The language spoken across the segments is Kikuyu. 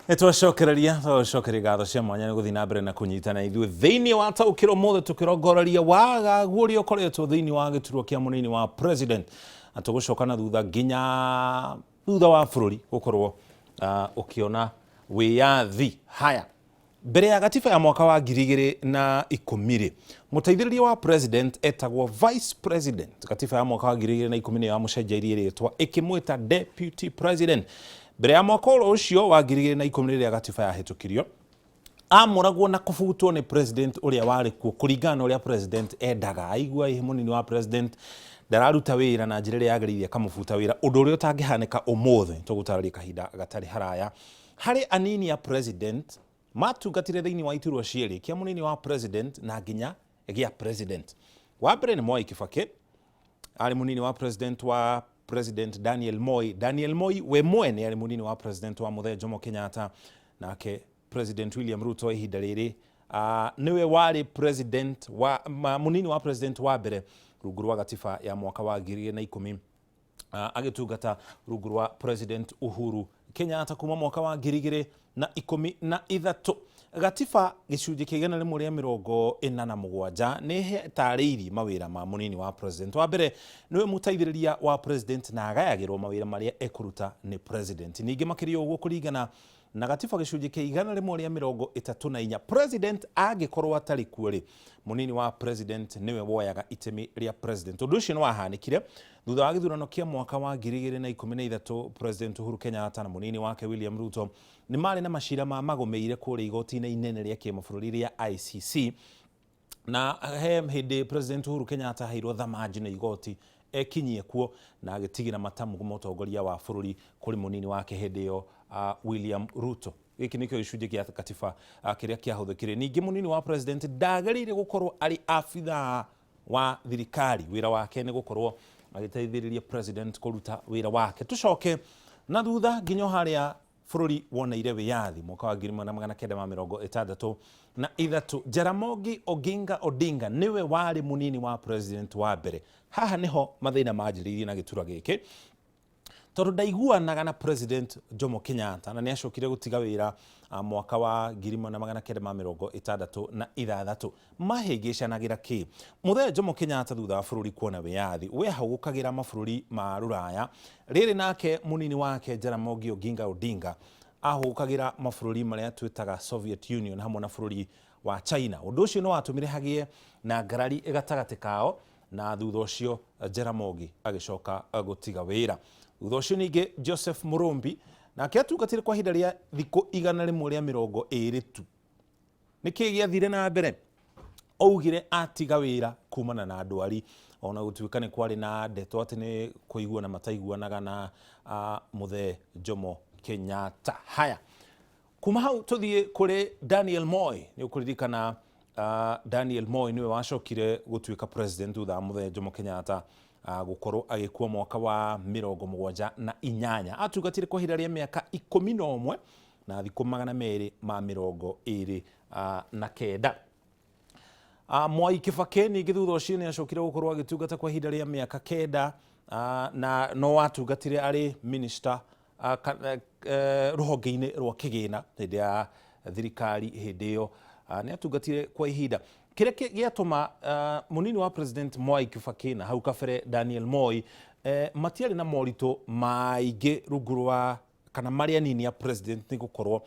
Nĩ twacokereria, twacokeria ngatho cia mwanya nĩ gũthiĩ na mbere na kũnyitana ithuĩ thĩinĩ wa Taũkĩrwo Ũmũthĩ, tũkĩrongoreria wagagu ũrĩa ũkoretwo thĩinĩ wa gĩturwa kĩa mũnini wa president, na tũgũcoka na thutha nginya thutha wa bũrũri gũkorwo ũkĩona wĩyathi. Haya, mbere ya gatiba ya mwaka wa 2010 rĩ, mũteithĩrĩria wa president etagwo vice president. Gatiba ya mwaka wa 2010 nĩyo yamũcenjeirie rĩtwa ĩkĩmwĩta deputy president. Mbere ya mwaka oro ũcio wa 2010, rĩrĩa gatiba yahĩtũkirio, amũragwo na kũbutwo nĩ president ũrĩa warĩ kuo kũringana na ũrĩa president endaga. Aigua ĩ mũnini wa president ndararuta wĩra na njĩra ĩrĩa yagĩrĩire, akamũbuta wĩra, ũndũ ũrĩa ũtangĩhanĩka ũmũthĩ. Tũgũtarĩria kahinda gatarĩ haraya. Harĩ anini a president matungatire thĩinĩ wa iturwa cierĩ, kĩa mũnini wa president na nginya gĩa president. Wa mbere nĩ Mwai Kibaki, arĩ mũnini wa president wa President Daniel Moi. Daniel Moi we mwene arĩ mũnini wa president wa Mũthee Jomo Kenyatta. Nake President William Ruto ihinda rĩrĩ nĩwe warĩ president wa mũnini wa president wa mbere rungu rwa gatiba ya mwaka wa 2010, agĩtungata rungu rwa President Uhuru Kenyatta kuma mwaka wa 2013. Gatiba gĩcunjĩ kĩa 147 nĩ ĩtarĩirie mawĩra ma mũnini wa president. Wa mbere, nĩwe mũteithĩrĩria wa president na agayagĩrwo mawĩra marĩa ekũruta nĩ president. Ningĩ makĩria ũguo, kũringana na gatiba gĩcunjĩ kĩa 134, president angĩkorwo atarĩ kuo rĩ, mũnini wa president nĩwe woyaga itemi rĩa president. Ũndũ ũcio nĩ wahanĩkire thutha wa gĩthurano kĩa mwaka wa 2013. President Uhuru Kenyatta na mũnini wake William Ruto nĩ marĩ na macira ma magũmĩire kũrĩa igoti-inĩ inene rĩa kĩmabũrũri rĩa ICC, na he hĩndĩ President Uhuru Kenyatta aheirwo thamanji nĩ igoti ekinyie kuo, na agĩtigĩra matamu mũtongoria wa bũrũri kũrĩ mũnini wake hĩndĩ ĩyo, William Ruto. Gĩkĩ nĩkĩo gĩcunjĩ kĩa katiba kĩrĩa kĩahũthĩkire. Ningĩ mũnini wa president ndagĩrĩire gũkorwo arĩ abithaa wa thirikari. Wĩra wake nĩ gũkorwo agĩteithĩrĩria president kũruta wĩra wake. Tũcoke na thutha nginya o harĩa bũrũri woneire wĩyathi mwaka wa 1963. Jaramogi Oginga Odinga nĩwe warĩ mũnini wa president wa mbere. Haha nĩho mathĩna manjĩrĩirie na gĩturwa gĩkĩ, tondũ ndaiguanaga na President Jomo Kenyatta, na nĩ acokire gũtiga wĩra mwaka wa 1966. Mahĩngĩcanagĩra kĩ? Mũthee Jomo Kenyatta, thutha wa bũrũri kuona wĩyathi, we ahũgũkagĩra mabũrũri ma rũraya rĩrĩ, nake mũnini wake Jaramogi Oginga Odinga ahũgũkagĩra mabũrũri marĩa twĩtaga Soviet Union hamwe na bũrũri wa China. Ũndũ ũcio nĩ watũmire hagĩe na ngarari gatagatĩ kao, na thutha ũcio Jaramogi agĩcoka gũtiga wĩra. Thutha ũcio ningĩ Joseph Murumbi nake atungatire kwa ihinda rĩa thikũ 120 tu. Nĩ kĩĩ gĩathire na mbere? Augire atiga wĩra kumana na ndwari, ona gũtuĩka nĩ kwarĩ na ndeto atĩ nĩ kũiguana mataiguanaga na Mũthee Jomo Kenyatta. Haya, kuma hau tũthiĩ kũrĩ Daniel Moi. Nĩ ũkũririkana Daniel Moi nĩwe wacokire gũtuĩka president thutha wa Mũthee Jomo Kenyatta gũkorwo agĩkua mwaka wa 78. Atungatire kwa ihinda rĩa mĩaka 11 na thikũ 229. Mwai Kibaki ningĩ thutha ũcio nĩ acokire gũkorwo agĩtungata kwa ihinda rĩa mĩaka 9, na no atungatire arĩ minister rũhonge-inĩ rwa kĩgĩna hĩndĩ ya thirikari hĩndĩ ĩyo. Nĩ atungatire kwa ihinda. Kĩrĩa gĩatũma mũnini wa president Mwai Kibaki na hau kabere Daniel Moi matiarĩ na moritũ maingĩ rungu rwa kana marĩ anini a president nĩ gũkorwo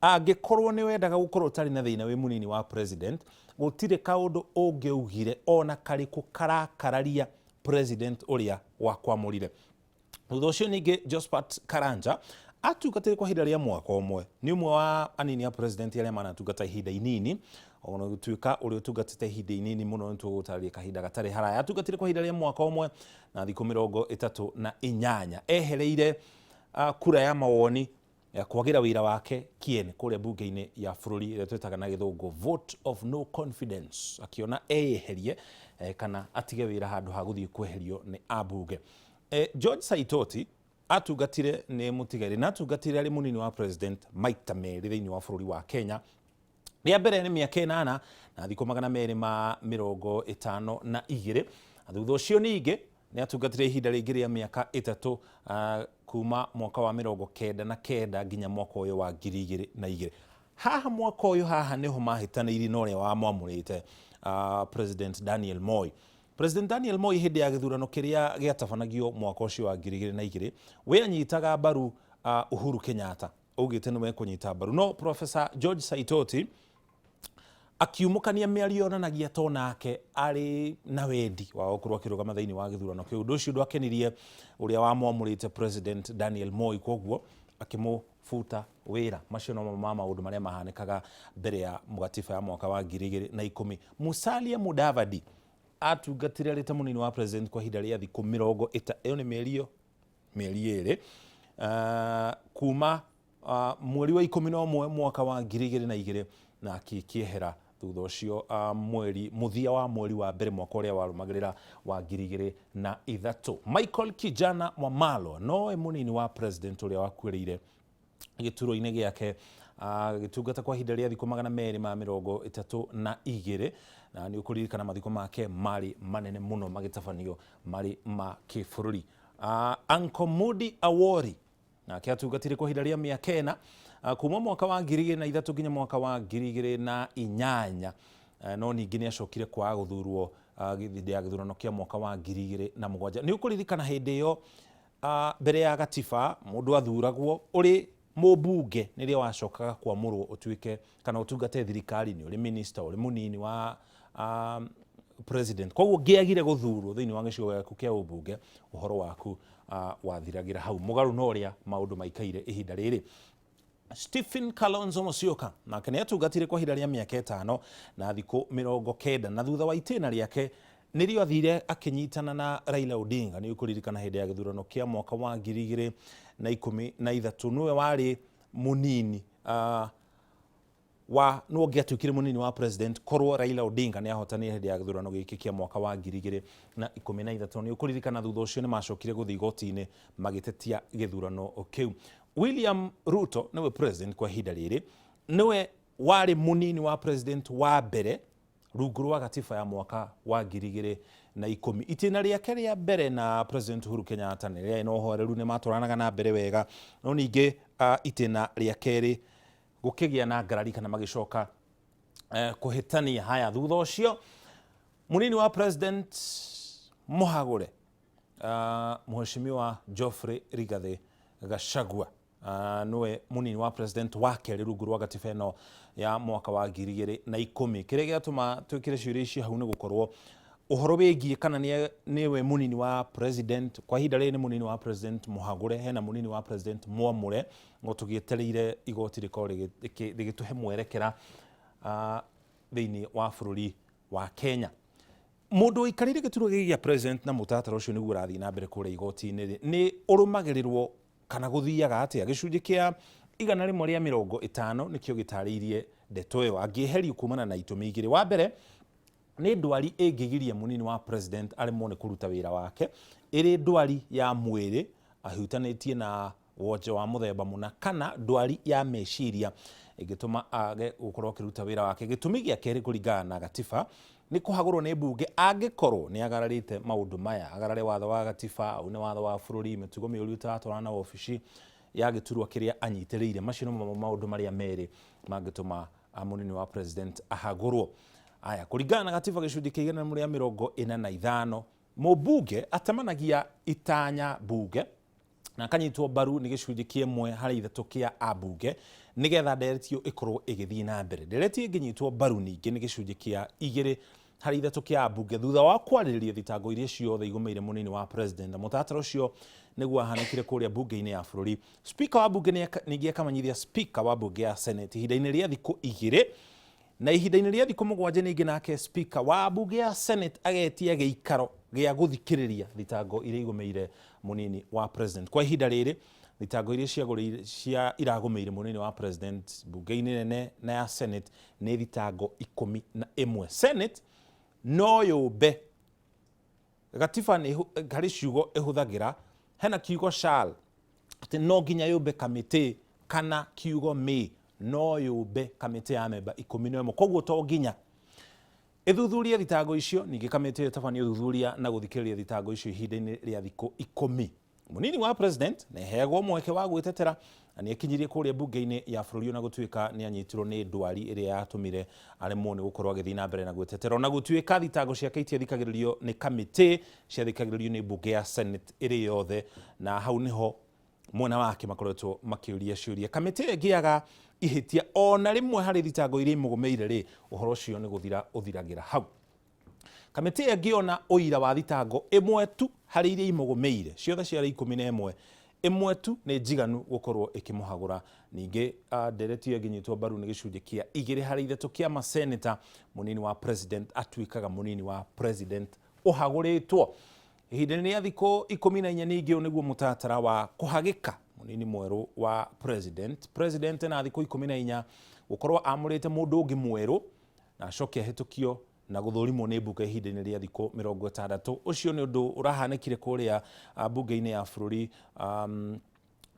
angĩkorwo nĩ wendaga gũkorwo ũtarĩ na thĩna wĩ mũnini wa president, gũtirĩ kaũndũ ũngĩaugire ona karĩkũ karakararia president ũrĩa wakwamũrire. Thutha ũcio ningĩ Josphat Karanja atungatire kwa ihinda rĩa mwaka ũmwe. Nĩ ũmwe wa anini a president arĩa manatungata ihinda inini, ona gũtuĩka ũrĩa ũtungatĩte ihinda inini mũno nĩ tũgũtarĩria kahinda gatarĩ haraya. Atungatire kwa ihinda rĩa mwaka ũmwe na thikũ 38. Ehereire kura ya mawoni ya kwagĩra wĩra wake kĩene kũrĩa mbunge-inĩ ya bũrũri, ĩrĩa twĩtaga na Gĩthũngũ vote of no confidence, akĩona eyeherie kana atige wĩra handũ ha gũthiĩ kweherio nĩ ambunge. George Saitoti atungatire, nĩ mũtigairĩ, na atungatire arĩ mũnini wa president maita merĩ thĩinĩ wa bũrũri wa Kenya. Rĩa mbere nĩ mĩaka 8 na thikũ 252, na thutha ũcio ningĩ Nĩ atungatire ihinda rĩngĩ rĩa mĩaka 3, kuma mwaka wa 99 nginya mwaka ũyũ wa 2002. Haha mwaka ũyũ haha nĩho mahĩtanĩirie na ũrĩa wamwamũrĩte, President Daniel Moi. President Daniel Moi hĩndĩ ya gĩthurano kĩrĩa gĩatabanagio mwaka ũcio wa 2002, we anyitaga mbaru Uhuru Kenyatta, augĩte nĩwe kũnyita mbaru, no Professor George Saitoti akiumũkania mĩario yonanagia to nake arĩ na wendi wa gũkorwo akĩrũgama thĩinĩ wa gĩthurano kĩu. Ũndũ ũcio ndwakenirie ũrĩa wamwamũrĩte, President Daniel Moi, koguo akĩmũbuta wĩra. Macio no mamwe ma maũndũ marĩa mahanĩkaga mbere ya gatiba ya mwaka wa 2010. Musalia Mudavadi atungatire arĩ ta mũnini wa president kwa ihinda rĩa thikũ mĩrongo ĩta ĩyo nĩ mĩeri ĩyo mĩeri 2, kuma mweri wa 11 mwaka wa 2002 na akĩehera thutha ũcio mweri mũthia wa mweri wa mbere mwaka ũrĩa warũmagĩrĩra wa 2003. Michael Kijana Wamalwa nowe mũnini wa president ũrĩa wakuĩrĩire gĩturwa-inĩ gĩake agĩtungata kwa ihinda rĩa thikũ 232, na nĩ ũkũririkana mathiko make marĩ manene mũno magĩtabanio marĩ ma kĩbũrũri. Uncle Moody Awori nake atungatire kwa ihinda rĩa mĩaka 4, kuma mwaka wa 2003 nginya mwaka wa 2008, no ningĩ nĩ acokire kwaga gũthurwo hĩndĩ ya gĩthurano kĩa mwaka wa 2007. Nĩ ũkũririkana hĩndĩ ĩyo, mbere ya gatiba, mũndũ athuragwo ũrĩ mũmbunge nĩrĩo wacokaga kwamũrwo ũtuĩke kana ũtungate thirikari-inĩ, ũrĩ minister, ũrĩ mũnini wa president. Koguo ngĩagire gũthurwo thĩinĩ wa gĩcigo gĩaku kĩa ũmbunge, ũhoro waku wathiragĩra hau, mũgarũ na ũrĩa maũndũ maikaire ihinda rĩrĩ. Stephen Kalonzo Musyoka nake nĩ atungatire kwa ihinda rĩa mĩaka 5 na thikũ 90, na thutha wa itĩna rĩake nĩrĩo athire akĩnyitana na Raila Odinga. Nĩ ũkũririkana hĩndĩ ya gĩthurano kĩa mwaka wa 2013 nĩwe warĩ mũnini wa nĩwe ũngĩatuĩkire mũnini wa president korwo Raila Odinga nĩ ahotanire hĩndĩ ya gĩthurano gĩkĩ kĩa mwaka wa 2013. Nĩ ũkũririkana thutha ũcio nĩ macokire gũthiĩ igoti-inĩ magĩtetia gĩthurano kĩu. William Ruto nĩwe president kwa ihinda rĩrĩ, nĩwe warĩ mũnini wa president wa mbere rungu rwa gatiba ya mwaka wa 2010. Itĩna rĩake rĩa mbere na President Uhuru Kenyatta nĩ rĩarĩ na ũhoreru, nĩ matwaranaga na mbere wega, no ningĩ itĩna rĩa kerĩ gũkĩgĩa na ngarari kana magĩcoka kũhĩtania. Haya, thutha ũcio mũnini wa president mũhagũre, Mheshimiwa Geoffrey Rigathi Gachagua, nĩwe mũnini wa president wa kerĩ rungu rwa gatiba ĩno ya mwaka wa 2010. Kĩrĩa gĩatũma twĩkĩre ciũria ici hau nĩ gũkorwo ũhoro wĩgiĩ kana nĩwe mũnini wa president kwa ihinda rĩrĩ, nĩ mũnini wa president mũhagũre, hena mũnini wa president mwamũre, no tũgĩetereire igoti rĩkorwo rĩgĩtũhe mwerekera thĩinĩ wa bũrũri wa Kenya. Mũndũ ũikarĩire gĩturwa gĩkĩ gĩa president na mũtaratara ũcio nĩguo ũrathiĩ na mbere kũrĩa igoti-inĩ rĩ, nĩ ũrũmagĩrĩrwo kana gũthiaga atĩa? Gĩcunjĩ kĩa 150 nĩkĩo gĩtarĩirie ndeto ĩyo. Angĩeherio kumana na itũmi igĩrĩ. Wa mbere nĩ ndwari ĩngĩgiria mũnini wa president aremwo nĩ kũruta wĩra wake, ĩrĩ ndwari ya mwĩrĩ ahutanĩtie na wonje wa mũthemba mũna, kana ndwari ya meciria ĩngĩtũma age gũkorwo akĩruta wĩra wake. Gĩtũmi gĩa kerĩ kũringana na gatiba nĩ kũhagũrwo nĩ mbunge angĩkorwo nĩ agararĩte maũndũ maya, agarare watho wa gatiba, aune watho wa bũrũri, mĩtugo mĩũru ĩtaratwarana na wabici ya gĩturwa kĩrĩa anyitĩrĩire. Macio nĩmo maũndũ marĩa merĩ mangĩtũma mũnini wa president ahagũrwo. Aya, kũringana na gatiba gĩcunjĩ kĩa 145, mũmbunge atemanagia itanya mbunge na akanyitwo mbaru nĩ gĩcunjĩ kĩa 1/3 kĩa ambunge nĩgetha ndereti ĩyo ĩkorwo ĩgĩthiĩ na mbere. Ndereti ĩngĩnyitwo mbaru ningĩ nĩ gĩcunjĩ kĩa 2/3 kĩa ambunge thutha wa kwarĩrĩria thitango iria ciothe igũmĩire mũnini wa president, na mũtaratara ũcio nĩguo wahanĩkire kũrĩa mbunge-inĩ ya bũrũri. Speaker wa mbunge ningĩ akamanyithia speaker wa mbunge ya Senate ihinda-inĩ rĩa thikũ 2, na ihinda-inĩ rĩa thikũ 7 ningĩ nake speaker wa mbunge ya Senate agetia gĩikaro gĩa gũthikĩrĩria thitango iria igũmĩire mũnini wa president. Kwa ihinda rĩrĩ thitango iria cia iragũmĩire mũnini wa president mbunge-inĩ nene na ya Senate nĩ thitango 11. Senate no yũmbe gatiba nĩ harĩ ciugo ĩhũthagĩra, hena kiugo shall, atĩ no nginya yũmbe kamĩtĩ, kana kiugo may, no yũmbe kamĩtĩ ya memba 11. Koguo to nginya Ĩthuthurie thitango icio. Ningĩ kamĩtĩ ĩyo ĩtabanie ũthuthuria na gũthikĩrĩria thitango icio ihinda-inĩ rĩa thikũ 10. Mũnini wa president nĩaheagwo mweke wa gwĩtetera na nĩekinyirie kũrĩa mbunge-inĩ ya bũrũri, ona gũtuĩka nĩanyitirwo nĩ ndwari ĩrĩa yatũmire aremwo nĩ gũkorwo agĩthiĩ na mbere na gwĩtetera. Ona gũtuĩka thitango ciake itiathikagĩrĩrio nĩ kamĩtĩ, ciathikagĩrĩrio nĩ mbunge ya Senate ĩrĩ yothe, na hau nĩho mwena wake makoretwo makĩũria ciũria. Kamĩtĩ ĩyo ĩngĩaga ihĩtia ona rĩmwe harĩ thitango iria imũgũmĩire rĩ, ũhoro ũcio nĩ gũthira ũthiragĩra hau. Kamĩtĩ ĩyo ĩngĩona ũira wa thitango ĩmwe tu harĩ iria imũgũmĩire, ciothe ciarĩ 11, ĩmwe tu nĩ njiganu gũkorwo ĩkĩmũhagũra. Ningĩ ndereti ĩyo ĩngĩnyitwo mbaru nĩ gĩcunjĩ kĩa 2 harĩ 3 kĩa maseneta, mũnini wa president atuĩkaga mũnini wa president ũhagũrĩtwo ihinda-inĩ rĩa thikũ 14. Ningĩ ũyũ nĩguo mũtaratara wa kũhagĩka mũnini mwerũ wa president. President na thikũ 14 gũkorwo amũrĩte mũndũ ũngĩ mwerũ, na acoke ahĩtũkio na gũthũrimwo nĩ mbunge ihinda-inĩ rĩa thikũ 60. Ũcio nĩ ũndũ ũrahanĩkire kũrĩa mbunge-inĩ ya bũrũri,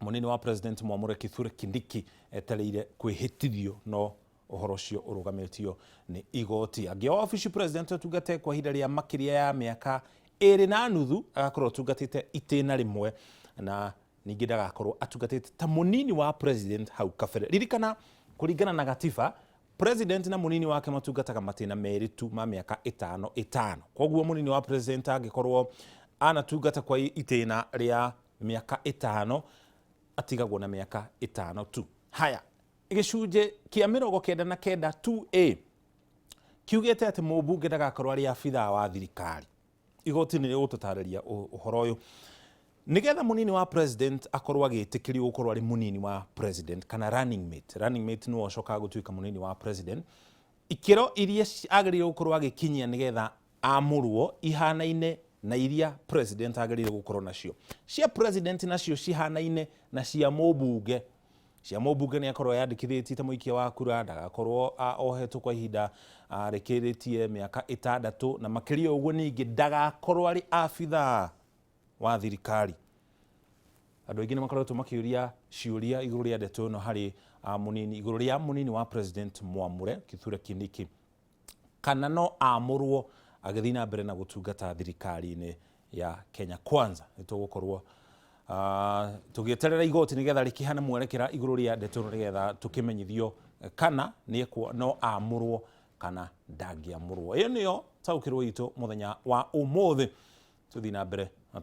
mũnini wa president mwamũre Kithure Kindiki etereire kwĩhĩtithio, no ũhoro ũcio ũrũgamĩtio nĩ igoti. Angĩoa wabici, president atungate kwa ihinda rĩa makĩria ya mĩaka 2.5, agakorwo atungatĩte itĩna rĩmwe, na ningĩ ndagakorwo atungatĩte ta mũnini wa president hau kabere. Ririkana, kũringana na gatiba, president na mũnini wake matungataga matĩna merĩ tu ma mĩaka 5 5. Koguo mũnini wa president angĩkorwo anatungata kwa itĩna rĩa mĩaka 5, atigagwo na mĩaka 5 tu. Haya, gĩcunjĩ kĩa 99 2A kiugĩte atĩ mũmbunge ndagakorwo arĩ abithaa wa thirikari. Igoti nĩ rĩgũtũtarĩria ũhoro ũyũ. Nĩgetha mũnini wa president akorwo agĩtĩkĩrio gũkorwo arĩ mũnini wa president kana running mate, running mate nĩwe ũcokaga gũtuĩka mũnini wa president, ikĩro iria agĩrĩire gũkorwo agĩkinyia nĩgetha amũrwo ihanaine na iria president agĩrĩire gũkorwo nacio. Cia president nacio cihanaine na cia mũmbunge. Cia mũmbunge nĩ akorwo yandĩkithĩtie ta mũikia wa kura, ndagakorwo ohetwo kwa ihinda rĩkĩrĩtie mĩaka 6, na makĩria ũguo ningĩ ndagakorwo arĩ abithaa wa thirikari. Andũ aingĩ nĩ makoretwo makĩũria ciũria igũrũ rĩa ndeto ĩno harĩ mũnini, igũrũ rĩa mũnini wa president mwamũre Kithure Kindiki, kana no amũrwo agĩthiĩ na mbere na gũtungata thirikari-inĩ ya Kenya Kwanza. Nĩ tũgũkorwo tũgĩeterera igoti nĩgetha rĩkĩhane mwerekera igũrũ rĩa ndeto ĩno, nĩgetha tũkĩmenyithio kana no amũrwo kana ndangĩamũrwo. Ĩyo nĩyo taũkĩrwo itũ mũthenya wa ũmũthĩ. Tũthiĩ na mbere na